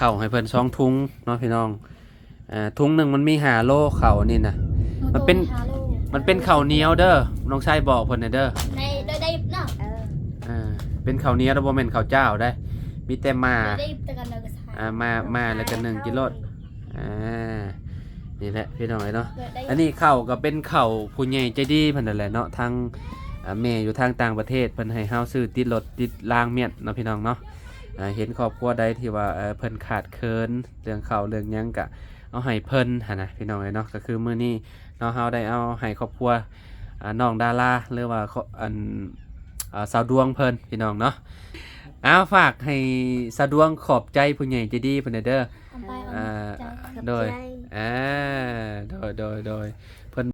ເຂົ້າໃຫ້ເພິ່ນສອງຖົງເນາະພີ່ນ້ອງ. ເອີ ຖົງໜຶ່ງມັນມີຫ້າໂລເຂົ້ານີ້ນະ. ມັນເປັນ ມັນເປັນເຂົ້າໜຽວເດີ. ນ້ອງຊາຍບອກເພິ່ນແດ່ເດີ. ໃນ ໄດ້ ໄດ້ເນາະ. ເອີ ເປັນເຂົ້າໜຽວ ບໍ່ແມ່ນເຂົ້າຈ້າວໃດ. ມີແຕ່ໝ່າ ໄດ້ ໄດ້ແຕ່ກັນເດີ. ອ່າ ໝ່າ ໝ່າແລ້ວກໍໜຶ້ງກິນໂລດ. ອ່າ ນີ້ແຫຼະພີ່ນ້ອງເອີຍເນາະ. ອັນນີ້ເຂົ້າກໍເປັນເຂົ້າຜູ້ໃຫຍ່ໃຈດີເພິ່ນນັ້ນແຫຼະເນາະ. ທາງ ອ່າ ແມ່ຢູ່ທາງຕ່າງປະເທດ ເພິ່ນໃຫ້ເຮົາຊື້ຕິດລົດຕິດລາງມ້ຽນເນາະພີ່ນ້ອງເນາະ. ອ່າ ເຫັນຄອບຄົວໃດທີ່ວ່າ ເອີ ເພິ່ນຂາດເຂີນເລື່ອງເຂົ້າເລື່ອງຫຍັງ ກະເອົາໃຫ້ເພິ່ນຫັ້ນນະພີ່ນ້ອງເອີຍເນາະ. ກໍຄືມື້ນີ້ເນາະ ເຮົາໄດ້ເອົາໃຫ້ຄອບຄົວ ອ່າ ນ້ອງດາລາ ຫຼືວ່າ ອັນ ອ່າ ສາວດວງເພິ່ນພີ່ນ້ອງເນາະ. ເອົາ ຝາກໃຫ້ສາວດວງຂອບໃຈຜູ້ໃຫຍ່ໃຈດີເພິ່ນແດ່ເດີ. ຂອບໃຈ ອ່າ ຂອບໃຈ ໂດຍ ຂອບໃຈ. ອ່າ ໂດຍ ໂດຍ ໂດຍ ເພິ່ນ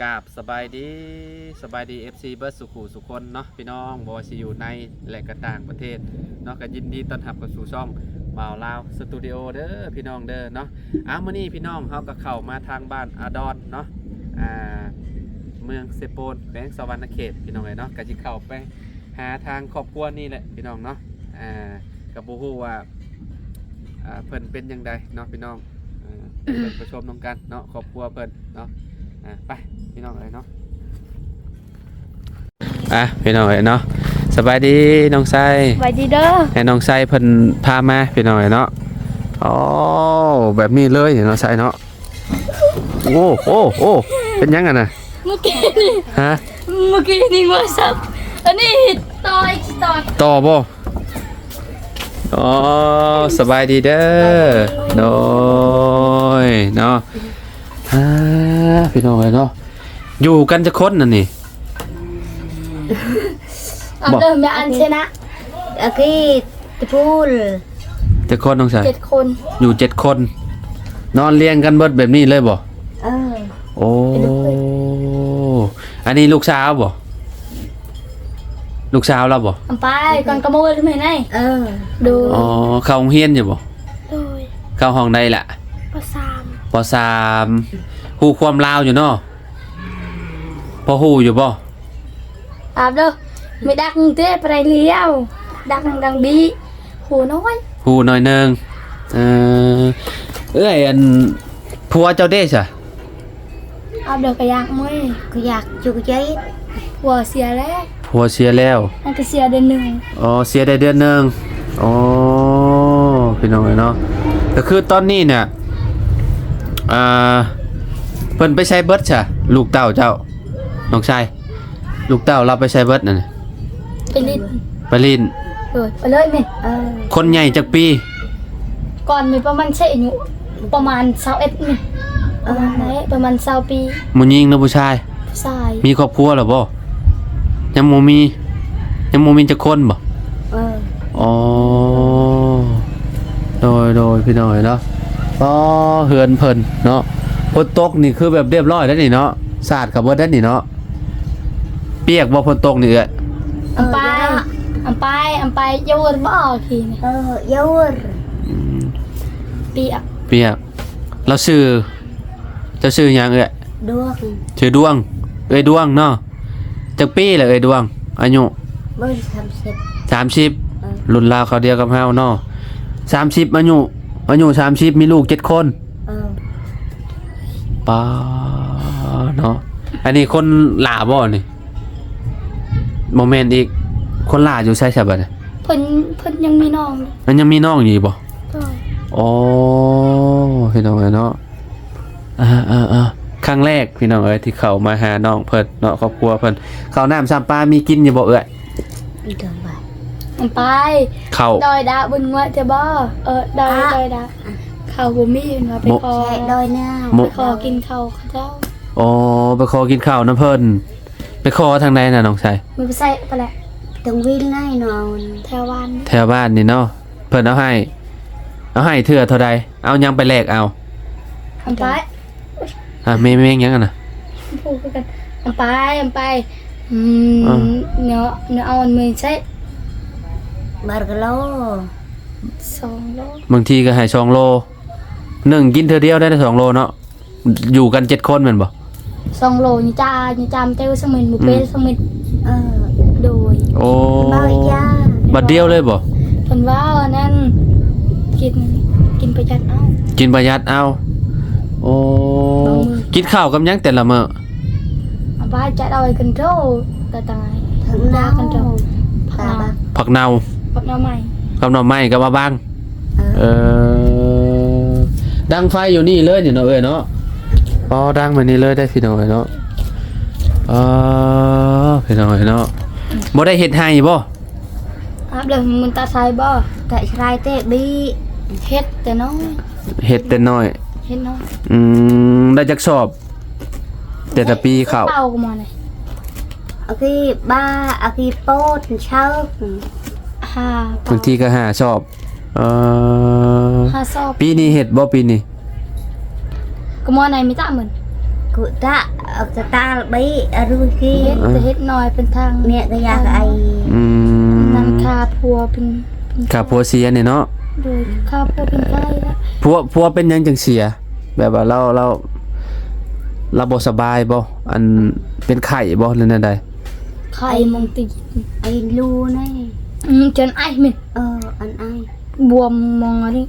ກາບສະບາຍດີ ສະບາຍດີ ເອັຟຊີ ເບິດສູ່ຄູ່ສູ່ຄົນເນາະ ພີ່ນ້ອງ ບໍ່ວ່າຊິຢູ່ໃນ ແລະ ກະຕ່າງປະເທດເນາະ. ກະຍິນດີຕ້ອນຮັບເຂົ້າສູ່ຊ່ອງບ່າວລາວສະຕູດິໂອເດີພີ່ນ້ອງເດີເນາະ. ອ້າວ ມື້ນີ້ພີ່ນ້ອງເຮົາກະເຂົ້າມາທາງບ້ານອາດອນເນາະ ອ່າ ເມືອງເຊໂປນ ແຂວງສະຫວັນນະເຂດ ພີ່ນ້ອງເອີຍເນາະ. ກະຊິເຂົ້າໄປຫາທາງຄອບຄົວນີ້ແຫຼະພີ່ນ້ອງເນາະ. ອ່າ ກະບໍ່ຮູ້ວ່າ ອ່າ ເພິ່ນເປັນຈັ່ງໃດເນາະພີ່ນ້ອງ. ເອີ ໄປເບິ່ງໄປຊົມນຳກັນເນາະ ຄອບຄົວເພິ່ນເນາະ. ອ່າ ໄປພີ່ນ້ອງເອີຍເນາະ. ອ່ະ ພີ່ນ້ອງເອີຍເນາະ ສະບາຍດີນ້ອງໄຊ. ສະບາຍດີເດີ. ໃຫ້ນ້ອງໄຊເພິ່ນພາມາພີ່ນ້ອງເອີຍເນາະ. ໂອ້ ແບບນີ້ເລີຍນ້ອງໄຊເນາະ. ໂອ້ ໂອ້ ໂອ້ ເປັນຫຍັງຫັ້ນນະ? ເມື່ອກີ້ນີ້ ຮະ? ເມື່ອກີ້ນີ້ໂທລະສັບ ອັນນີ້ຕໍ່ອີກ ຕໍ່ ຕໍ່ບໍ່? ອໍ ສະບາຍດີເດີ. ໂດຍເນາະ. ອ່າ ພີ່ນ້ອງເອີຍເນາະ ຢູ່ກັນຈັກຄົນອັນນີ້? ອາ ບອກ ເລີ່ມແມ່ອັນຊະນະ ອາກີດ ຕະພູລ ຈັກຄົນນ້ອງຊາຍ? ເຈັດຄົນ. ຢູ່ເຈັດຄົນ ນອນລຽງກັນເບິດແບບນີ້ເລີຍບໍ່? ເອີ ໂອ້ ເປັນລູກເຂີຍ. ອັນນີ້ລູກສາວບໍ່? ລູກສາວລາວບໍ່? ອຳໄປກ່ອນກະໂມນແມ່ນໄດ. ເອີ ໂດຍ. ອໍ ເຂົ້າໂຮງຮຽນຢູ່ບໍ່? ໂດຍ. ເຂົ້າຫ້ອງໃດລະ? ປໍສາມ. ປໍສາມ ຮູ້ຄວາມລາວຢູ່ເນາະ? ພໍຮູ້ຢູ່ບໍ່? ອາບເດີ ມີດັກເຕ ປະໄດລຽວ ດັກດັງບີ ຮູ້ໜ້ອຍ ຮູ້ໜ້ອຍໜຶ່ງ. ເອີ ເອື້ອຍ ອັນ ຜົວເຈົ້າເດ້ຊະ? ອາບເດີ ກະຢາກເມີຍ ກະຢາກຈຸກະໃຈ ຜົວເສຍແລ້ວ. ຜົວເສຍແລ້ວ? ອັນກະເສຍເດືອນໜຶ່ງ. ອໍ ເສຍໄດ້ເດືອນໜຶ່ງ. ອໍ ພີ່ນ້ອງເອີຍເນາະ ກະຄືຕອນນີ້ນະ ອ່າ ເພິ່ນໄປໃສເບິດຊະ ລູກເຕົ້າເຈົ້າ ນ້ອງຊາຍ? ລູກເຕົ້າລາວໄປໃສເບິດນັ້ນນະ? ໄປຫຼິ້ນ. ໄປຫຼິ້ນ. ໂດຍ ໄປເລີຍແມ່. ເອີ ຄົນໃຫຍ່ຈັກປີ? ກ່ອນມີປະມານ ຊິອາຍຸປະມານຊາວເອັດນີ້. ປະມານໃດ ປະມານຊາວປີ. ຜູ້ຍິງຫຼືຜູ້ຊາຍ? ຜູ້ຊາຍ. ມີຄອບຄົວແລ້ວບໍ່? ຍັງບໍ່ມີ. ຍັງບໍ່ມີຈັກຄົນບໍ່? ເອີ ອໍ ໂດຍ ໂດຍ ພີ່ນ້ອງເອີຍເນາະ. ອໍ ເຮືອນເພິ່ນເນາະ ຝົນຕົກນີ້ຄືແບບຮຽບຮ້ອຍແລ້ວນີ້ເນາະ ສາດເຂົ້າເບິດແລ້ວນີ້ເນາະ. ປຽກບໍ່ ຝົນຕົກນີ້ເອື້ອຍ? ອຳໄປ ເອີ ອຳໄປ ອຳໄປ ຢາວເວີດບໍ່ອອກຂີ້ນີ້. ເອີ ຢາວເວີດ. ອືມ ປຽກ ປຽກ. ລາວຊື່ ເຈົ້າຊື່ຫຍັງເອື້ອຍ? ດວງ. ຊື່ດວງ ເອື້ອຍດວງເນາະ. ຈັກປີລະເອື້ອຍດວງ ອາຍຸ? ເບິ່ງ ສາມສິບ. ສາມສິບ. ເອີ ລຸ້ນລາວຄາວດຽວກັບເຮົາເນາະ. ສາມສິບ ອາຍຸ ອາຍຸສາມສິບ ມີລູກເຈັດຄົນ. ເອີ ປາ ເນາະ. ອັນນີ້ຄົນຫຼ້າບໍ່ນີ້? ບໍ່ແມ່ນອີກ. ຄົນຫຼ້າຢູ່ໃສຊະບັດນີ້? ເພິ່ນ ເພິ່ນຍັງມີນ້ອງ. ມັນຍັງມີນ້ອງຢູ່ບໍ່? ໂດຍ. ໂອ້ ພີ່ນ້ອງເອີຍເນາະ. ອ່າໆໆ ຄັ້ງແລກພີ່ນ້ອງເອີຍ ທີ່ເຂົ້າມາຫານ້ອງເພິ່ນເນາະ ຄອບຄົວເພິ່ນ. ເຂົ້ານ້ຳຊຳປາມີກິນຢູ່ບໍ່ເອື້ອຍ? ອຳໄປ ເຂົ້າ ດອຍດາວບຸນງວດເທື່ອບໍ່? ເອີ ດອຍ ດອຍດາ ເຂົ້າບໍ່ມີ ເພິ່ນວ່າໄປຂໍ ດອຍນາ ໄປຂໍກິນເຂົ້າເຂົາເຈົ້າ. ອໍ ໄປຂໍກິນເຂົ້ານຳເພິ່ນ. ໄປຂໍທາງໃດນະນ້ອງຊາຍ? ມັນໄປໃສ່ໄປແຫຼະ ຕ້ອງວິນໃນນອນ ແຖວບ້ານ ແຖວບ້ານນີ້ເນາະ. ເພິ່ນເອົາໃຫ້ ເອົາໃຫ້ເທື່ອເທົ່າໃດ? ເອົາຫຍັງໄປແລກເອົາ? ອຳໄປ ອ່າ ແມ່ ແມ່ຫຍັງຫັ້ນນະ? ບໍ່ຮູ້ຄືກັນ. ອຳໄປ ອຳໄປ ອືມ ອ່າ ເນາະ ເນາະ ເອົາອັນມື້ໃຊ້ ບາດກະໂລ. ສອງໂລ ບາງທີກໍໃຫ້ສອງໂລ ໜຶ່ງກິນເທື່ອດຽວໄດ້ສອງໂລເນາະ. ຢູ່ກັນເຈັດຄົນແມ່ນບໍ່? ສອງໂລ ຍາຈາ ຍາຈາມເຕີສະເໝັນ ໝູເປ ອືມ ສະເໝັນ ເອີ ໂດຍ ໂອ້ ບາດດຽວເລີຍບໍ່? ເພິ່ນວ່າອັນນັ້ນ ກິນ ກິນປະຢັດເອົາ ກິນປະຢັດເອົາ. ໂອ້ ກິນເຂົ້າກັບຫຍັງແຕ່ລະມື້? ອາ ບ້າຈະດອຍກັນໂດ ກະຕາຍ ຜັກເນົ່າ ຢາກັນໂດ ຜັກເນົ່າ ຜັກເນົ່າ ຜັກໜໍ່ໄມ້ ກັບໜໍ່ໄມ້ກັບມະບາງ. ເອີ ເອີ ດັງໄຟຢູ່ນີ້ເລີຍນີ້ເນາະເອື້ອຍເນາະ. ອໍ ດັງແບບນີ້ເລີຍເດ້ພີ່ນ້ອງເອີຍເນາະ. ອໍ ພີ່ນ້ອງເອີຍເນາະ ບໍ່ໄດ້ເຮັດໄຮ່ບໍ່? ອັບເລີຍ ມັນຕາໄຊບໍ່? ຕາໄຊແຕ່ບີ ເຮັດແຕ່ນ້ອຍ ເຮັດແຕ່ນ້ອຍ ເຮັດນ້ອຍ. ອືມ ໄດ້ຈັກສອບ ແຕ່ລະປີເຂົ້າ? ເອົາມາເລີຍ ອາກີບາ ອາກີໂປດ ເຊົາ ຫ້າ ບາງທີກໍຫ້າສອບ. ເອີ ຫ້າສອບ. ປີນີ້ເຮັດບໍ່ ປີນີ້? ກະມອນໃນມີຕະເໝິນ ກຸຕະ ອອກຕະຕາລບີ ອາລຸກິ ເຮັດ ເອີ ແຕ່ເຮັດນ້ອຍເປັນທາງ ເມຍກະຢາກໄອ. ອືມ ນັ້ນຂ້າຜົວເປັນ ຂ້າຜົວເສຍນີ້ເນາະ. ໂດຍ ຂ້າຜົວເປັນໄຂ້ລະ. ຜົວ ຜົວເປັນຫຍັງຈຶ່ງເສຍ? ແບບວ່າລາວ ລາວ ລາວບໍ່ສະບາຍບໍ່? ອັນ ເປັນໄຂ້ບໍ່ ຫຼືແນວໃດ? ໄຂ້ມັນຕິດ ໄອລູໃນ ອືມ ຈົນໄອແມ່ນ ເອີ ອັນໄອ ບວມມອງອັນນີ້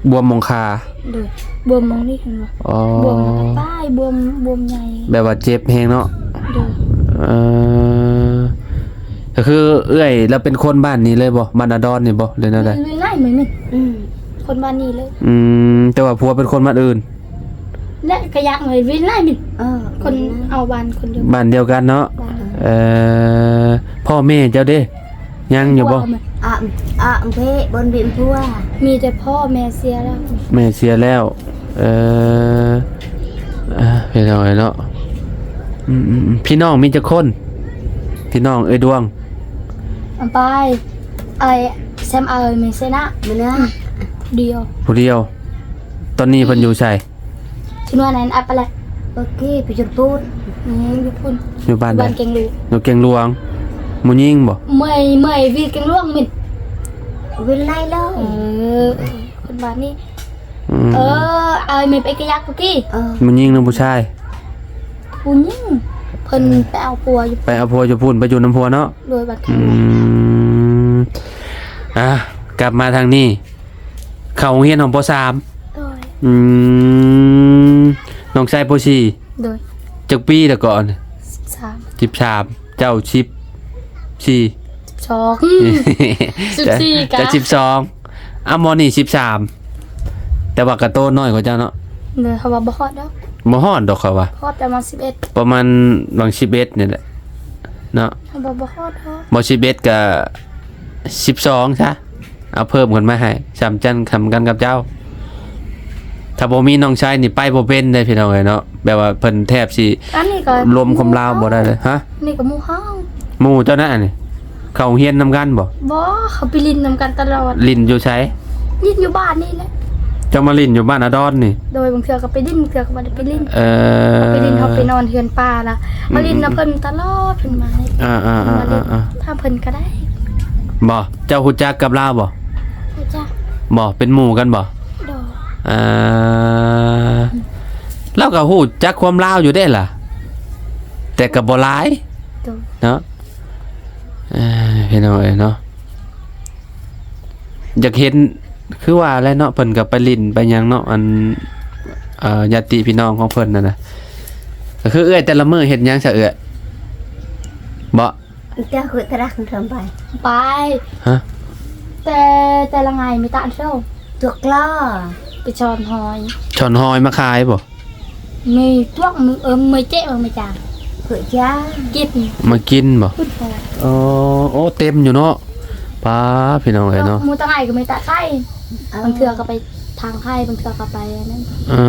ບວມມອງຂາ. ໂດຍ ບວມມອງນີ້ເຫັນບໍ່? ອໍ ບວມແລ້ວກໍປາຍ ບວມ ບວມໃຫຍ່ ແບບວ່າເຈັບແຮງເນາະ. ໂດຍ ເອີ ກໍຄືເອື້ອຍລາວເປັນຄົນບ້ານນີ້ເລີຍບໍ່? ບ້ານອາດອນນີ້ບໍ່ ຫຼືແນວໃດ? ເປັນໄລ່ເໝືອນ ອືມ ຄົນບ້ານນີ້ເລີຍ. ອືມ ແຕ່ວ່າຜົວເປັນຄົນບ້ານອື່ນ ແລະກະຢາກເລີຍວິນໄລ່ເໝືອນ ເອີ ຄົນເອົາບ້ານຄົນດຽວ ບ້ານດຽວກັນເນາະ. ບ້ານ ເອີ ພໍ່ແມ່ເຈົ້າເດ້ ຍັງຢູ່ບໍ່? ອາ ອາ ເພ ບໍ່ມີຜົວ ມີແຕ່ພໍ່ແມ່ເສຍແລ້ວ ແມ່ເສຍແລ້ວ. ເອີ ເອີ ພີ່ນ້ອງເອີຍເນາະ. ອືມໆໆ ພີ່ນ້ອງມີຈັກຄົນ? ພີ່ນ້ອງເອື້ອຍດວງ ອາ ປາຍ ອ້າຍແຊມ ອ້າຍແມ່ເສຍນະ ມື້ນະ ອືມ ຜູ້ດຽວ ຜູ້ດຽວ. ຕອນນີ້ເພິ່ນຢູ່ໃສ? ຊິນວນອັນອັບປະແລະ ໂອເຄ ໄປຈົນປູດ ອືມ ຢູ່ພຸ້ນ ຢູ່ບ້ານໃດ? ບ້ານແກງຫຼວງ ຢູ່ແກງຫຼວງ. ໝູຍິງບໍ່? ເມຍ ເມຍວິນແກງຫຼວງມິນ ວິນໄລເລີຍ. ເອີ ຄົນບ້ານນີ້. ອືມ ເອີ ອ້າຍແມ່ໄປກະຍັກພຸ້ນຕິ. ເອີ ໝູຍິງຫຼືຜູ້ຊາຍ? ຜູ້ຍິງ ເພິ່ນ ເອີ ໄປເອົາຜົວຢູ່ ໄປເອົາຜົວຢູ່ພຸ້ນ ໄປຢູ່ນຳຜົວເນາະ. ໂດຍ ບ້ານແກງຫຼວງ. ອືມ ອ່າ ກັບມາທາງນີ້ ເຂົ້າໂຮງຮຽນຮອດ ປໍສາມ. ໂດຍ ອືມ ນ້ອງຊາຍ ປໍສີ່. ໂດຍ ຈັກປີແລ້ວກ່ອນ? ສິບສາມ ສິບສາມ. ເຈົ້າ ສິບສີ່ ສິບສອງ ສິບສີ່ກະ ເຈົ້າ ສິບສອງ. ອາ ໝໍນີ້ ສິບສາມ ແຕ່ວ່າກະໂຕນ້ອຍກວ່າເຈົ້າເນາະ. ໂດຍ ເຂົາວ່າບໍ່ຮອດດອກ ບໍ່ຮອດດອກເຂົາວ່າ ຮອດປະມານ ສິບເອັດ ປະມານຫວ່າງ ສິບເອັດ ນີ້ແຫຼະເນາະ. ເຂົາວ່າບໍ່ຮອດດອກ ບໍ່ ສິບເອັດ ກະ ສິບສອງຊະ ເອົາເພີ່ມຂຶ້ນມາໃຫ້ ສ່ຳຊັ້ນ ສ່ຳກັນກັບເຈົ້າ. ຖ້າບໍ່ມີນ້ອງຊາຍນີ້ໄປບໍ່ເປັນເດ້ພີ່ນ້ອງເອີຍເນາະ ແບບວ່າເພິ່ນແທບຊິ ອັນນີ້ກໍ ລວມຄວາມລາວບໍ່ໄດ້ເລີຍ. ຮະ? ນີ້ກໍໝູ່ເຮົາ ໝູ່ເຈົ້ານະອັນນີ້ ເຂົ້າໂຮງຮຽນນຳກັນບໍ່? ບໍ່ ເຂົາໄປຫຼິ້ນນຳກັນຕະຫຼອດ. ຫຼິ້ນຢູ່ໃສ? ຫຼິ້ນຢູ່ບ້ານນີ້ແຫຼະ. ເຈົ້າມາຫຼິ້ນຢູ່ບ້ານອາດອນນີ້? ໂດຍ ບາງເທື່ອກໍໄປຫຼິ້ນ ບາງເທື່ອກໍບໍ່ໄດ້ໄປຫຼິ້ນ. ເອີ ເຮົາໄປຫຼິ້ນ ເຮົາໄປນອນເຮືອນປ້າລະ ເຮົາຫຼິ້ນນຳເພິ່ນຕະຫຼອດ ເພິ່ນມາ ອ່າໆໆໆ ມາຫຼິ້ນ ຖ້າເພິ່ນກໍໄດ້. ບໍ່ ເຈົ້າຮູ້ຈັກກັບລາວບໍ່? ຮູ້ຈັກ. ບໍ່ ເປັນໝູ່ກັນບໍ່? ໂດຍ ອ່າ ລາວກໍຮູ້ຈັກຄວາມລາວຢູ່ເດ້ລະ ແຕ່ກໍບໍ່ຫຼາຍ. ໂດຍ ເນາະ ເອີ ພີ່ນ້ອງເອີຍເນາະ ຢາກເຫັນ ຄືວ່າແຫຼະເນາະ ເພິ່ນກໍໄປຫຼິ້ນໄປຫຍັງເນາະ ອັນ ເອີ ຍາດຕິພີ່ນ້ອງຂອງເພິ່ນນັ້ນນະ. ກໍຄືເອື້ອຍແຕ່ລະມື້ເຮັດຫຍັງຊະເອື້ອຍ? ບໍ່ ເຈົ້າຄືຕະລັກເທິງໄປ ໄປ ຮະ? ແຕ່ ແຕ່ລະໄງມີຕາໂຊ ຕົວກລໍ ໄປຊ່ອນຫອຍ ຊ່ອນຫອຍມາຂາຍບໍ່? ມີຕົວກ ເອີ ເມື່ອຍເຈະ ເມື່ອຍຈາງ ເພື່ອຈາງ ກິນ ມາກິນບໍ່? ໂອ້ ໂອ້ ເຕັມຢູ່ເນາະ. ປ້າ ພີ່ນ້ອງເອີຍເນາະ ໝູ່ຕາໄຫງ່ກໍມີຕາໄຂ່ ເອີ ບາງເທື່ອກໍໄປ ທາງໄຮ່ ບາງເທື່ອກໍໄປອັນນັ້ນ ເອີ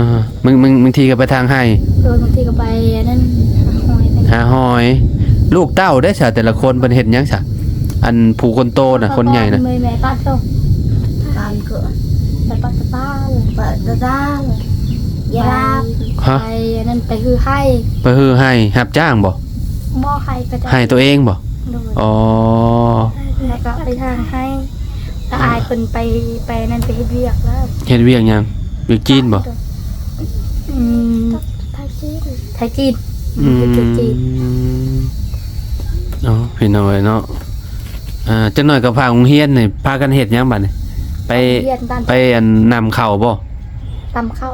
ບາງ ບາງ ບາງທີກໍໄປທາງໄຮ່ ໂດຍ ບາງທີກໍໄປອັນນັ້ນ ຫາຫອຍ ຫາຫອຍ. ລູກເຕົ້າເດ້ຊະ ແຕ່ລະຄົນເພິ່ນເຮັດຫຍັງຊະ? ອັນຜູ້ຄົນໂຕນະ ຄົນໃຫຍ່ນະ ເມື່ອຍແມ່ປາດໂຕ ປາດກໍ ໄປປາດຕະປາ ປາດຕະຕາ ຢາ ຮະ? ໄປອັນນັ້ນ ໄປຮືໄຮ່ ໄປຮືໄຮ່ ຮັບຈ້າງບໍ່? ບໍ່ ໄຮ່ກໍໄດ້ ໄຮ່ຕົວເອງບໍ່? ໂດຍ ອໍ ແລ້ວກໍໄປທາງໄຮ່ ຖ້າອ້າຍເພິ່ນໄປ ໄປນັ້ນ ໄປເຮັດວຽກແລ້ວ. ເຮັດວຽກຫຍັງ? ວຽກຈີນບໍ່? ອືມ ໄທຈີນ ໄທຈີນ ອືມ ເຮັດວຽກຈີນ. ເອົາ ພີ່ນ້ອງເອີຍເນາະ ອ່າ ຈັກໜ້ອຍກໍພາໂຮງຮຽນນີ້ ພາກັນເຮັດຫຍັງບັດນີ້? ໄປ ໄປອັນນຳເຂົ້າບໍ່? ນຳເຂົ້າ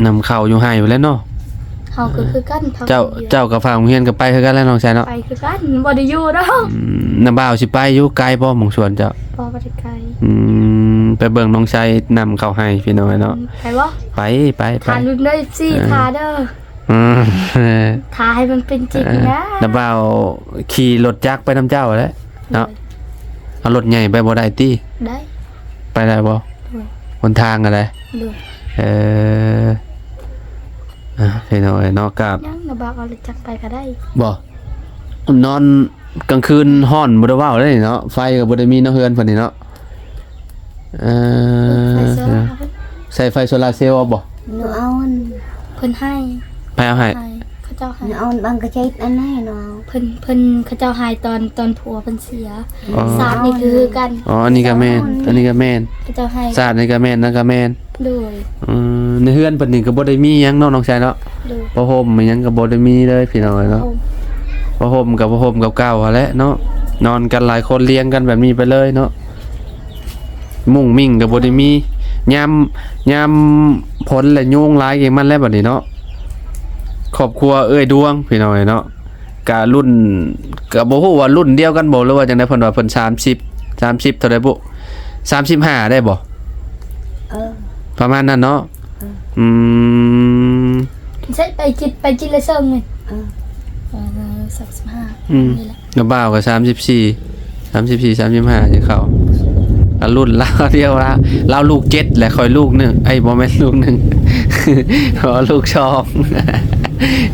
ນຳເຂົ້າຢູ່ໄຮ່ພຸ້ນແຫຼະເນາະ. ເຮົາກໍຄືກັນ ເຈົ້າ ເຈົ້າກັບພາໂຮງຮຽນກໍໄປຄືກັນແຫຼະ ນ້ອງຊາຍເນາະ. ໄປຄືກັນ ບໍ່ໄດ້ຢູ່ດອກ. ອືມ ນ້າບ່າວຊິໄປຢູ່ ໄກບໍ່ ໝ່ອງສວນເຈົ້າ? ບໍ່ ບໍ່ໄດ້ໄກ. ອືມ ໄປເບິ່ງນ້ອງຊາຍນຳເຂົ້າໄຮ່ ພີ່ນ້ອງເອີຍເນາະ. ອືມ ໄປບໍ່? ໄປ ໄປ ໄປ ຖ້າລຸ້ນເດີ ເອັບຊີ ເອີ ຖ້າເດີ. ອືມ ຖ້າໃຫ້ມັນເປັນຈິງນະ. ນ້າບ່າວຂີ່ລົດຈັກໄປນຳເຈົ້າແຫຼະເນາະ. ໂດຍ. ເອົາລົດໃຫຍ່ໄປບໍ່ໄດ້ຕິ? ໄດ້. ໄປໄດ້ບໍ່? ໂດຍ. ຫົນທາງກໍໄດ້. ໂດຍ. ເອີ ອ່າ ພີ່ນ້ອງເອີຍເນາະ ກໍຍັງນະ ບ່າວເອົາລົດຈັກໄປກໍໄດ້. ບໍ່ ນອນກາງຄືນຮ້ອນບໍ່ໄດ້ເວົ້າເດ້ເນາະ ໄຟກໍບໍ່ໄດ້ມີເນາະ ເຮືອນເພິ່ນນີ້ເນາະ. ເອີ ໃຊ້ໄຟໂຊລາເຊວເອົາບໍ່? ໜູເອົາ ເພິ່ນໃຫ້. ໃຜເອົາໃຫ້? ໃຫ້ ເຂົາເຈົ້າໃຫ້. ໜູເອົາບັງກະຈິດອັນໃຫ້ເນາະ. ເພິ່ນ ເພິ່ນ ເຂົາເຈົ້າໃຫ້ຕອນ ຕອນຜົວເພິ່ນເສຍ. ອໍ ຊາດນີ້ຄືກັນ. ອໍ ອັນນີ້ກໍແມ່ນ ອັນນີ້ກໍແມ່ນ ເຂົາເຈົ້າໃຫ້. ຊາດນີ້ກໍແມ່ນ ນັ້ນກໍແມ່ນ. ໂດຍ. ອືມ ໃນເຮືອນເພິ່ນນີ້ກໍບໍ່ໄດ້ມີຫຍັງເນາະ ນ້ອງຊາຍເນາະ. ໂດຍ. ຜ້າຫົ່ມອີຫຍັງກໍບໍ່ໄດ້ມີເລີຍ ພີ່ນ້ອງເອີຍເນາະ. ຜ້າຫົ່ມ ຜ້າຫົ່ມກັບຜ້າຫົ່ມເກົ່າໆຫັ້ນແຫຼະເນາະ ນອນກັນຫຼາຍຄົນລຽງກັນແບບນີ້ໄປເລີຍເນາະ. ມຸ້ງມິ້ງກໍບໍ່ໄດ້ມີ. ຍາມ ຍາມຝົນແລ້ວຍຸງຫຼາຍເອງມັນແຫຼະບັດນີ້ເນາະ. ຄອບຄົວເອື້ອຍດວງ ພີ່ນ້ອງເອີຍເນາະ ກະລຸ້ນ ກະບໍ່ຮູ້ວ່າລຸ້ນດຽວກັນບໍ່ ຫຼືວ່າຈັ່ງໃດ. ເພິ່ນວ່າເພິ່ນສາມສິບ ສາມສິບເທົ່າໃດບຸ ສາມສິບຫ້າໄດ້ບໍ່? ເອີ ປະມານນັ້ນເນາະ. ເອີ ອືມ ໃຊ້ໄປຈິດ ໄປຈິດລະເຊິ່ງນີ້. ເອີ ເອີ ສາມສິບຫ້າ ອືມ ນີ້ແຫຼະ. ນ້າບ່າວກໍສາມສິບສີ່ ສາມສິບສີ່ ສາມສິບຫ້າ ຈະເຂົ້າ ອາ ລຸ້ນລາວດຽວລາວ ລາວລູກເຈັດແຫຼະ ຂ້ອຍລູກໜຶ່ງ ເອີຍ ບໍ່ແມ່ນລູກໜຶ່ງ ອໍ ລູກສອງ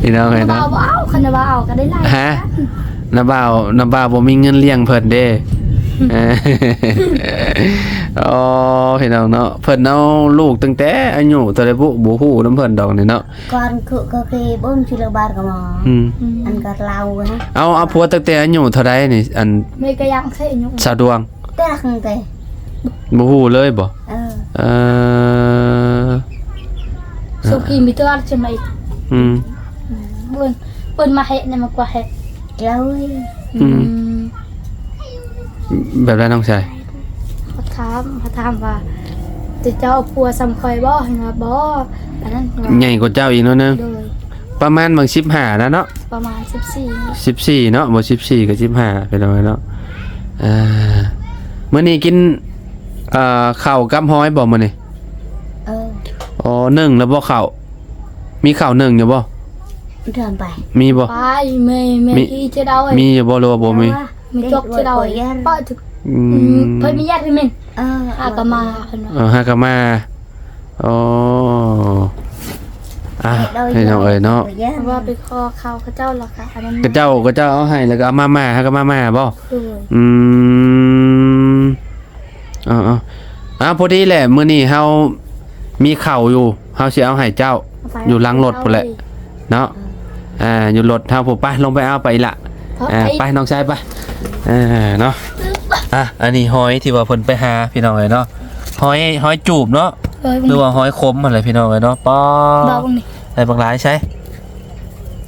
ພີ່ນ້ອງເອີຍເນາະ. ນ້າບ່າວບໍ່ເອົາ ຄັນວ່າເອົາກໍໄດ້ຫຼາຍ. ຮະ? ນ້າບ່າວ ນ້າບ່າວບໍ່ມີເງິນລ້ຽງເພິ່ນເດ້. ອໍ ພີ່ນ້ອງເນາະ ເພິ່ນເອົາລູກຕັ້ງແຕ່ອາຍຸເທົ່າໃດບຸ ບໍ່ຮູ້ນຳເພິ່ນດອກນີ້ເນາະ. ກ່ອນຄື ຄື ຄືບຸນຊິລະບາດກໍມາ ອືມ ອັນກໍລາວນະ. ເອົາ ເອົາຜົວຕັ້ງແຕ່ອາຍຸເທົ່າໃດນີ້ ອັນ ແມ່ກໍຍັງເສຍອາຍຸ ສາວດວງ? ແຕ່ຕັ້ງແຕ່ ບໍ່ຮູ້ເລີຍບໍ? ເອີ ເອີ ສຸກີມີຕົວຈະມາອີກ. ອືມ ອືມ ເພິ່ນ ເພິ່ນມາເຮັດນະ ມາກວາດເຮັດ. ເຈົ້າ ອືມ ອືມ ແບບໃດນ້ອງຊາຍ? ເຂົາຖາມ ເຂົາຖາມວ່າ ເຈົ້າ ເຈົ້າເອົາຜົວສ່ຳຂ້ອຍບໍ່? ເຫັນວ່າບໍ່ ອັນນັ້ນ ໃຫຍ່ກວ່າເຈົ້າອີກໜ້ອຍໜຶ່ງ. ໂດຍ. ປະມານຫວ່າງສິບຫ້ານະເນາະ ປະມານສິບສີ່ ສິບສີ່ເນາະ ບໍ່ ສິບສີ່ ກໍ ສິບຫ້າ ໄປແລ້ວເນາະ. ອ່າ ມື້ນີ້ກິນ ເອີ ເຂົ້າກັບຫອຍບໍ່ມື້ນີ້? ເອີ ອໍ ໜຶ້ງແລ້ວບໍ່ເຂົ້າ? ມີເຂົ້າໜຶ້ງຢູ່ບໍ່? ເດີນໄປ ມີບໍ່? ໄປ ແມ່ ແມ່ ມີ ທີ່ຈະເອົາ ມີຢູ່ບໍ່ ຫຼືວ່າບໍ່ມີ? ມີຕົກຈະເອົາ ປະ ອືມ ເພິ່ນມີຍາດແມ່ນ. ເອີ ຫາກະມາ ເອີ ຫາກະມາ. ອໍ ອ່າ ພີ່ນ້ອງເອີຍເນາະ ວ່າໄປຂໍເຂົ້າເຂົາເຈົ້າລະກະ ອັນນັ້ນ ເຂົາເຈົ້າ ເຂົາເຈົ້າເອົາໃຫ້ ແລ້ວກໍເອົາມາມ່າ ຫາກະມາມ່າບໍ່? ໂດຍ. ອືມ ເອົາ ເອົາ ເອົາ ພໍດີແຫຼະ ມື້ນີ້ເຮົາມີເຂົ້າຢູ່ ເຮົາຊິເອົາໃຫ້ເຈົ້າ ເອົາໄປ ຢູ່ຫຼັງລົດພຸ້ນແຫຼະເນາະ. ເອີ ອ່າ ຢູ່ລົດເຮົາພຸ້ນ ໄປ ລົງໄປເອົາໄປອີ່ຫຼະ. ເອີ ອ່າ ໄປ ໄປ ນ້ອງຊາຍ ໄປ ເອີ ເນາະ. ອ່າ ອັນນີ້ຫອຍທີ່ວ່າເພິ່ນໄປຫາ ພີ່ນ້ອງເອີຍເນາະ ຫອຍ ຫອຍຈູບເນາະ ເອີ ຫຼືວ່າຫອຍຂົມຫັ້ນແຫຼະ ພີ່ນ້ອງເອີຍເນາະ. ປ້າ ເບິ່ງນີ້ ໄດ້ບັກຫຼາຍໃສ?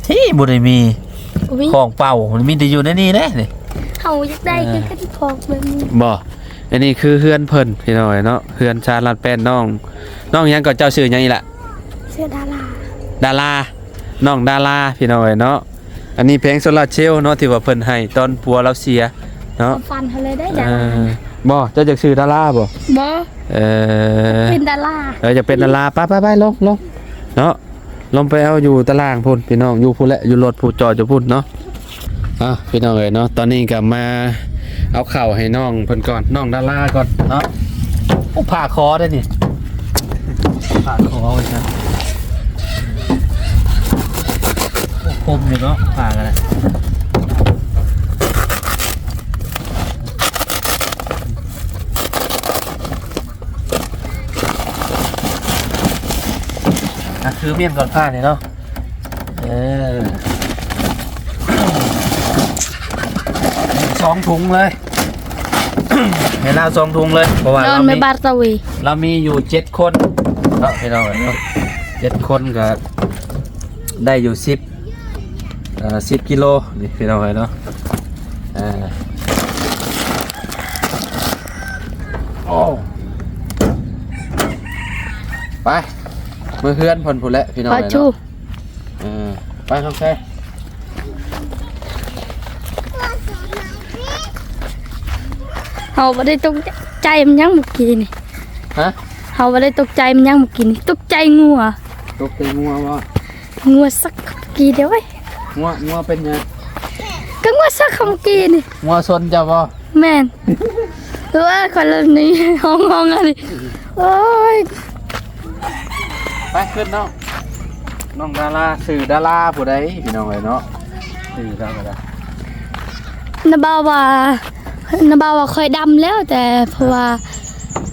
ທີ່ບໍ່ໄດ້ມີ ບໍ່ມີ ຂອງເປົ່າ ມັນມີແຕ່ຢູ່ໃນນີ້ເດ້ນີ້. ເຮົາຢາກໄດ້ ເອີ ຄືກັນຂອງແບບນີ້. ບໍ່ ອັນນີ້ຄືເຮືອນເພິ່ນ ພີ່ນ້ອງເອີຍເນາະ ເຮືອນຊານລາດແປ້ນ. ນ້ອງ ນ້ອງຫຍັງກໍ? ເຈົ້າຊື່ຫຍັງອີ່ຫຼະ? ຊື່ດາລາ. ດາລາ ນ້ອງດາລາ ພີ່ນ້ອງເອີຍເນາະ. ອັນນີ້ແຜງໂຊລາເຊວເນາະ ທີ່ວ່າເພິ່ນໃຫ້ຕອນຜົວລາວເສຍເນາະ. ຄວາມຝັນເຮົາເລີຍໄດ້ດາລາ. ເອີ ບໍ່ ເຈົ້າຢາກຊື່ດາລາບໍ່? ບໍ່. ເອີ ເປັນດາລາ. ເອີ ຢາກເປັນດາລາ. ໄປ ໄປ ໄປ ລົງ ລົງເນາະ. ລົງໄປເອົາຢູ່ຕາລ່າງພຸ້ນ ພີ່ນ້ອງ ຢູ່ພຸ້ນແຫຼະ ຢູ່ລົດພຸ້ນ ຈອດຢູ່ພຸ້ນເນາະ. ອ່າ ພີ່ນ້ອງເອີຍເນາະ ຕອນນີ້ກໍມາເອົາເຂົ້າໃຫ້ນ້ອງເພິ່ນກ່ອນ ນ້ອງດາລາກ່ອນເນາະ. ໂອ້ ຜ້າຄໍເດ້ນີ້ ຜ້າຄໍໄວ້ຊະ. ໂອ້ ຄົມຢູ່ເນາະ ຜ້າກໍໄດ້. ອ່ະ ຖືມ້ຽນກ່ອນ ຜ້ານີ້ເນາະ. ເອີ ສອງຖົງເລີຍ. ໃຫ້ລາວສອງຖົງເລີຍ ເພາະວ່າ ນອນ ລາວ ແມ່ ມີ ບາດຕະເວ ລາວມີຢູ່ເຈັດຄົນເນາະ ພີ່ນ້ອງເອີຍເນາະ ເຈັດຄົນກໍໄດ້ຢູ່ສິບ ເອີ ສິບກິໂລນີ້ ພີ່ນ້ອງເອີຍເນາະ ເອີ ໂອ້ ໄປ ເມືອເຮືອນເພິ່ນພຸ້ນແຫຼະ ພີ່ນ້ອງເອີຍເນາະ ເອີ ໄປນ້ອງແຊ ເຮົາບໍ່ໄດ້ຕົກໃຈມັນຫຍັງເມື່ອກີ້ນີ້ ຮະ ເຮົາບໍ່ໄດ້ຕົກໃຈມັນຫຍັງເມື່ອກີ້ນີ້ ຕົກໃຈງົວ ຕົກໃຈງົວບໍ່? ງົວສັກກີ້ດຽວເວີຍ ງົວ ງົວເປັນຫຍັງ? ກໍງົວສັກເມື່ອກີ້ນີ້ ງົວຊົນເຈົ້າບໍ່? ແມ່ນ ເອີຍ ຄົນລະນີ້ ຮ້ອງໆ ອັນນີ້ ໂອ້ຍ ໄປຂຶ້ນເນາະ ນ້ອງດາລາ ຊື່ດາລາຜູ້ໃດ ພີ່ນ້ອງເອີຍເນາະ ຊື່ດາລາ ນ້າບ່າວວ່າ ນ້າບ່າວວ່າຂ້ອຍດຳແລ້ວ ແຕ່ເພາະວ່າ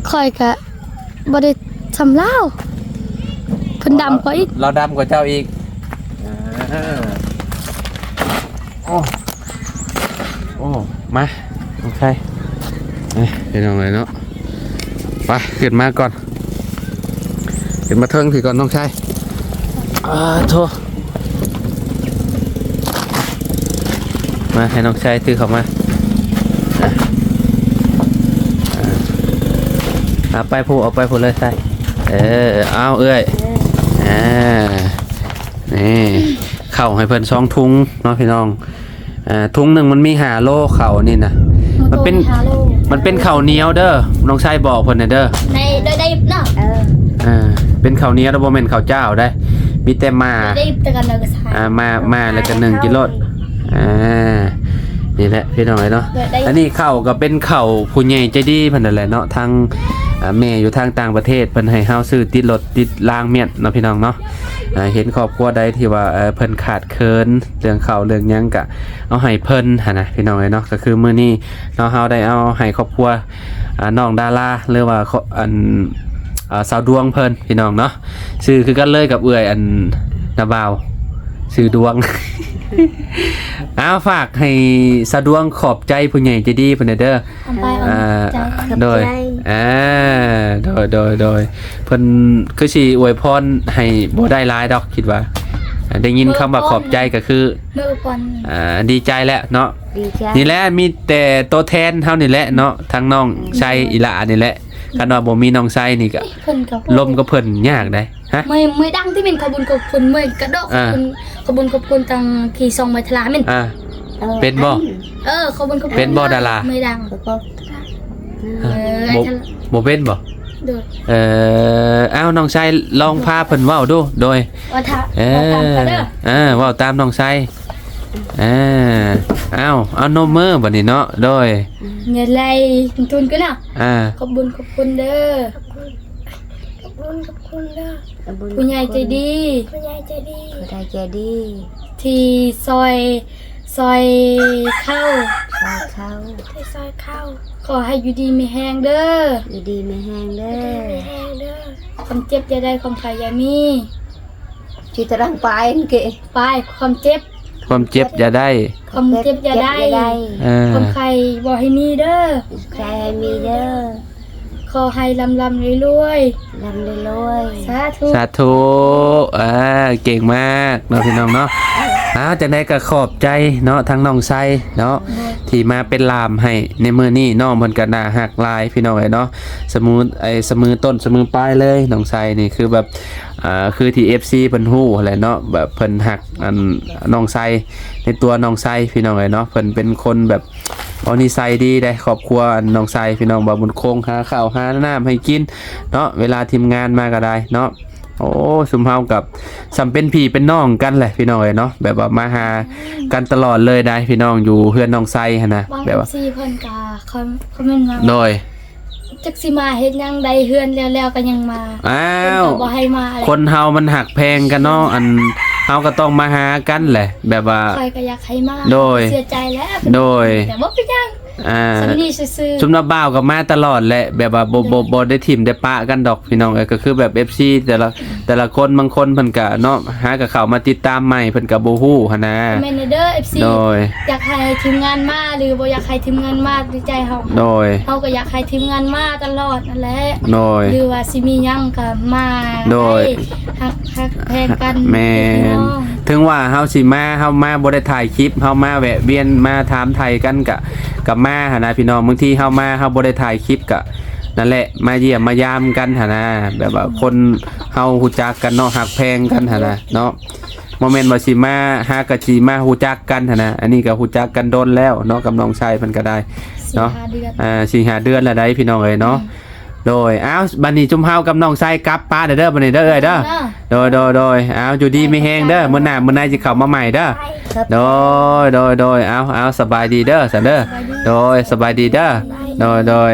ຂ້ອຍກະບໍ່ໄດ້ຊ່ຳລາວ ເພິ່ນດຳກວ່າອີກ ລາວດຳກວ່າເຈົ້າອີກ ເອີ ໂອ້ ໂອ້ ມາ ໂອເຄ ເອີ ພີ່ນ້ອງເອີຍເນາະ ໄປ ຂຶ້ນມາກ່ອນ ຂຶ້ນມາເທິງພີ້ກ່ອນນ້ອງຊາຍ ອາໂທ ມາໃຫ້ນ້ອງຊາຍຖືເຂົ້າມາ ເອົາໄປຜູ້ ເອົາໄປຜູ້ເລີຍຊາຍ ເອີ ເອົາເອື້ອຍ ເອີ ອາ ນີ້ ເຂົ້າໃຫ້ເພິ່ນສອງຖົງເນາະພີ່ນ້ອງ ເອີ ຖົງໜຶ່ງມັນມີຫ້າໂລເຂົ້ານີ້ນະ ມັນເປັນ ມັນເປັນເຂົ້າໜຽວເດີ ນ້ອງຊາຍບອກເພິ່ນແດ່ເດີ ໃນ ໂດຍໄດ້ເນາະ ເອີ ເປັນເຂົ້າໜຽວ ບໍ່ແມ່ນເຂົ້າຈ້າວໃດ ມີແຕ່ໝ່າ ໄດ້ແຕ່ກັນເດີ ອ່າ ໝ່າ ໝ່າແລ້ວກໍໜຶ້ງກິນໂລດ ອ່າ ນີ້ແຫຼະພີ່ນ້ອງເອີຍເນາະ ອັນນີ້ເຂົ້າກໍເປັນເຂົ້າຜູ້ໃຫຍ່ໃຈດີເພິ່ນນັ້ນແຫຼະເນາະ ທາງ ອ່າ ແມ່ຢູ່ທາງຕ່າງປະເທດ ເພິ່ນໃຫ້ເຮົາຊື້ຕິດລົດຕິດລາງມ້ຽນເນາະ ພີ່ນ້ອງເນາະ ອ່າ ເຫັນຄອບຄົວໃດທີ່ວ່າ ເອີ ເພິ່ນຂາດເຂີນເລື່ອງເຂົ້າເລື່ອງຫຍັງ ກະເອົາໃຫ້ເພິ່ນຫັ້ນນະ ພີ່ນ້ອງເອີຍເນາະ ກໍຄືມື້ນີ້ເນາະ ເຮົາໄດ້ເອົາໃຫ້ຄອບຄົວ ອ່າ ນ້ອງດາລາ ຫຼືວ່າ ອັນ ອ່າ ສາວດວງເພິ່ນ ພີ່ນ້ອງເນາະ ຊື່ຄືກັນເລີຍກັບເອື້ອຍ ອັນ ນ້າບ່າວ ຊື່ດວງ ເອົາ ຝາກໃຫ້ສາວດວງຂອບໃຈຜູ້ໃຫຍ່ໃຈດີເພິ່ນແດ່ເດີ ຂອບໃຈ ອ່າ ຂອບໃຈ ໂດຍ ອ່າ ໂດຍ ໂດຍ ໂດຍ ເພິ່ນຄືຊິອວຍພອນໃຫ້ບໍ່ໄດ້ຫຼາຍດອກ ຄິດວ່າ ອ່າ ໄດ້ຍິນຄຳວ່າຂອບໃຈກໍຄື ເມື່ອກ່ອນ ອ່າ ດີໃຈແຫຼະເນາະ ດີໃຈ ນີ້ແຫຼະ ມີແຕ່ຕົວແທນເຮົານີ້ແຫຼະເນາະ ທັງນ້ອງໄຊ ອີ່ຫຼ້ານີ້ແຫຼະ ຄັນວ່າບໍ່ມີນ້ອງໄຊນີ້ກະ ເພິ່ນກໍລົມກັບເພິ່ນຍາກໃດ ຮະ ເມື່ອຍ ເມື່ອຍດັງທີ່ແມ່ນຂອບບຸນຂອບຄຸນ ເມື່ອຍກະດອກ ອ່າ ຂອບບຸນຂອບຄຸນ ຂອບຄຸນທັງທີ່ສອງໄມ້ທະລາແມ່ນ ອ່າ ເອີ ເປັນບໍ່? ເອີ ຂອບບຸນຂອບຄຸນ ເປັນບໍ່ດາລາ? ເມື່ອຍດັງ ເອີ ບໍ່ ບໍ່ເປັນບໍ່? ໂດຍ ເອີ ເອົ້າ ນ້ອງໄຊລອງພາເພິ່ນເວົ້າດູ ໂດຍ ວ່າຖ້າ ເອີ ເວົ້າຕາມເຂົາເດີ ເອີ ເວົ້າຕາມນ້ອງໄຊ ເອີ ເອົ້າ ເອົານົມມືບັດນີ້ເນາະ ໂດຍ ເງິນໄລ່ທຶນກັນເນາະ ອ່າ ຂອບບຸນຂອບຄຸນເດີ ຂອບຄຸນ ຂອບຄຸນເດີ ຂອບຄຸນ ຜູ້ໃຫຍ່ໃຈດີ ຜູ້ໃຫຍ່ໃຈດີ ຜູ້ໃຫຍ່ໃຈດີ ທີ່ຊ່ອຍ ຊ່ອຍເຂົ້າ ຊ່ອຍເຂົ້າ ທີ່ຊ່ອຍເຂົ້າ ຂໍໃຫ້ຢູ່ດີມີແຮງເດີ ຢູ່ດີມີແຮງເດີ ຢູ່ດີມີແຮງເດີ ຄວາມເຈັບຢ່າໄດ້ ຄວາມໄຂ້ຢ່າມີ ຈີຕະລັງປາຍເກ ປາຍ ຄວາມເຈັບ ຄວາມເຈັບຢ່າໄດ້ ຄວາມເຈັບຢ່າໄດ້ ເອີ ຄວາມໄຂ້ບໍ່ໃຫ້ມີເດີ ໄຂ້ໃຫ້ມີເດີ ຂໍໃຫ້ລ່ຳໆລວຍໆ ລ່ຳໆລວຍໆ ສາທຸ ສາທຸ ອ່າ ເກັ່ງມາກເນາະ ພີ່ນ້ອງເນາະ ອ່າ ຈັ່ງໃດກໍຂອບໃຈເນາະ ທັງນ້ອງໄຊເນາະ ໂດຍ ທີ່ມາເປັນລ່າມໃຫ້ໃນມື້ນີ້ ນ້ອງເພິ່ນກໍໜ້າຮັກຫຼາຍ ພີ່ນ້ອງເອີຍເນາະ ສະມື ໄອ້ ສະມືຕົ້ນສະມືປາຍເລີຍ ນ້ອງໄຊນີ້ຄືແບບ ອ່າ ຄືທີ່ເອັຟຊີເພິ່ນຮູ້ຫັ້ນແຫຼະເນາະ ແບບເພິ່ນຮັກ ອັນ ນ້ອງໄຊ ໃນຕົວນ້ອງໄຊ ພີ່ນ້ອງເອີຍເນາະ ເພິ່ນເປັນຄົນແບບ ເອົານິໄສດີເດ້ ຄອບຄົວນ້ອງໄຊ ພີ່ນ້ອງ ບ່າວບຸນຄົງ ຫາເຂົ້າຫານ້ຳໃຫ້ກິນເນາະ ເວລາທີມງານມາກໍໄດ້ເນາະ ໂອ້ ຊຸມເຮົາກັບສ່ຳເປັນພີ່ເປັນນ້ອງກັນແຫຼະ ພີ່ນ້ອງເອີຍເນາະ ແບບວ່າມາຫາກັນຕະຫຼອດເລີຍໄດ໋ ພີ່ນ້ອງ ຢູ່ເຮືອນນ້ອງໄຊຫັ້ນນະ ບາງ ແບບວ່າ ເອັຟຊີ ເພິ່ນກໍຄອມ ຄອມເມັນມາ ໂດຍ ຈັກຊິມາເຮັດຫຍັງໃດ ເຮືອນແລ້ວໆກໍຍັງມາ ອ້າວ ເພິ່ນກໍບໍ່ໃຫ້ມາ ຄົນເຮົາມັນຮັກແພງກັນເນາະ ອັນ ເຮົາກໍຕ້ອງມາຫາກັນແຫຼະ ແບບວ່າ ຂ້ອຍກໍຢາກໃຫ້ມາ ໂດຍ ເສຍໃຈແຫຼະ ໂດຍ ແຕ່ບໍ່ເປັນຫຍັງ ອ່າ ສ່ຳນີ້ຊື່ໆ ຊຸມນ້າບ່າວກໍມາຕະຫຼອດແຫຼະ ແບບວ່າບໍ່ບໍ່ບໍ່ໄດ້ຖິ້ມໄດ້ປະກັນດອກພີ່ນ້ອງເອີຍ ກໍຄືແບບເອັຟຊີແຕ່ລະແຕ່ລະຄົນ ບາງຄົນເພິ່ນກໍເນາະ ຫາກໍເຂົ້າມາຕິດຕາມໃໝ່ ເພິ່ນກໍບໍ່ຮູ້ຫັ້ນນະ ແມ່ນເດີເອັຟຊີ ໂດຍ ຢາກໃຫ້ທີມງານມາ ຫຼືບໍ່ຢາກໃຫ້ທີມງານມາໃນໃຈເຮົາ ໂດຍ ເຮົາກໍຢາກໃຫ້ທີມງານມາຕະຫຼອດນັ້ນແຫຼະ ໂດຍ ຫຼືວ່າຊິມີຫຍັງກໍມາ ໂດຍ ໃຫ້ຮັກຮັກແພງກັນ ແມ່ນ ເປັນພີ່ນ້ອງ ເຖິງວ່າເຮົາຊິມາ ເຮົາມາບໍ່ໄດ້ຖ່າຍຄລິບ ເຮົາມາແວະວຽນ ມາຖາມໄຖ່ກັນກະ ກະມາຫັ້ນນະພີ່ນ້ອງ ບາງທີເຮົາມາ ເຮົາບໍ່ໄດ້ຖ່າຍຄລິບກະ ນັ້ນແຫຼະ ມາຢ້ຽມມາຢາມກັນຫັ້ນນະ ແບບວ່າຄົນເຮົາຮູ້ຈັກກັນເນາະ ຮັກແພງກັນຫັ້ນນະເນາະ ບໍ່ແມ່ນວ່າຊິມາ ຫາກະຊິມາຮູ້ຈັກກັນຫັ້ນນະ ອັນນີ້ກະຮູ້ຈັກກັນດົນແລ້ວເນາະ ກັບນ້ອງຊາຍເພິ່ນກະໄດ້ເນາະ ສີ່ຫ້າເດືອນ ອ່າ ສີ່ຫ້າເດືອນແລ້ວໃດ໋ພີ່ນ້ອງເອີຍເນາະ ໂດຍ ອ້າວ ບັດນີ້ຊຸມເຮົາກັບນ້ອງຊາຍກັບປະເດີ ບັດນີ້ເດີເອື້ອຍເດີ ໂດຍ ໂດຍ ໂດຍ ອ້າວ ຢູ່ດີມີແຮງເດີ ມື້ໜ້າມື້ໃນຊິເຂົ້າມາໃໝ່ເດີ ໂດຍ ໂດຍ ໂດຍ ອ້າວ ອ້າວ ສະບາຍດີເດີ ຊັ້ນເດີ ໂດຍ ສະບາຍດີເດີ ໂດຍ ໂດຍ